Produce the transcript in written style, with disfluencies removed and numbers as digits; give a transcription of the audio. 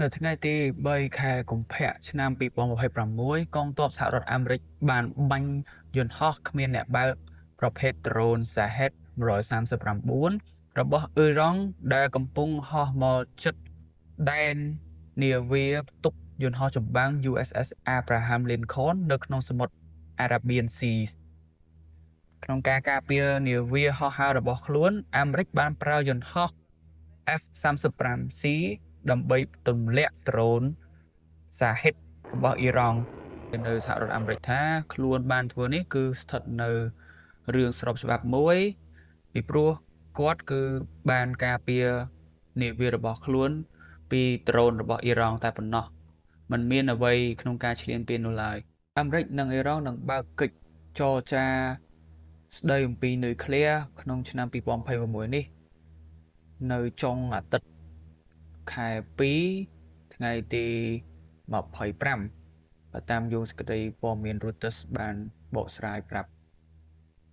នៅថ្ងៃទី3ខែកុម្ភៈឆ្នាំ2026កងទ័ពសហរដ្ឋអាមេរិកបានបាញ់យន្តហោះគ្មានអ្នកបើកប្រភេទដ្រូន Shahed 139របស់អ៊ីរ៉ង់ដែលកំពុងហោះមកជិតដែននាវាផ្ទុកយន្តហោះចម្បាំង USS Abraham Lincoln នៅក្នុងសមុទ្រ Arabian Sea ក្នុងការការពារនាវាហោះហើររបស់ខ្លួនអាមេរិកបានប្រើយន្តហោះ F-35C ដើម្បីទម្លាក់ដ្រូន Shahed របស់អ៊ីរ៉ង់នៅសហរដ្ឋអាមេរិកថាខ្លួនបានធ្វើនេះគឺស្ថិតនៅរឿងស្របច្បាប់មួយពីព្រោះគាត់គឺបានការពារនាវារបស់ខ្លួនពីដ្រូនរបស់អ៊ីរ៉ង់តែប៉ុណ្ណោះมันមានអ្វីក្នុងការឈ្លានពាននោះឡើយអាមេរិកនិងអ៊ីរ៉ង់នឹងបើកកិច្ចចរចាស្ដីអំពីនុយក្លេអ៊ែរក្នុងឆ្នាំ2026នេះនៅចុងអាទិត្យខែ2ថ្ងៃទី25បើតាមយោងសេចក្តីព័ត៌មាន Reuters បានបកស្រាយប្រាប់។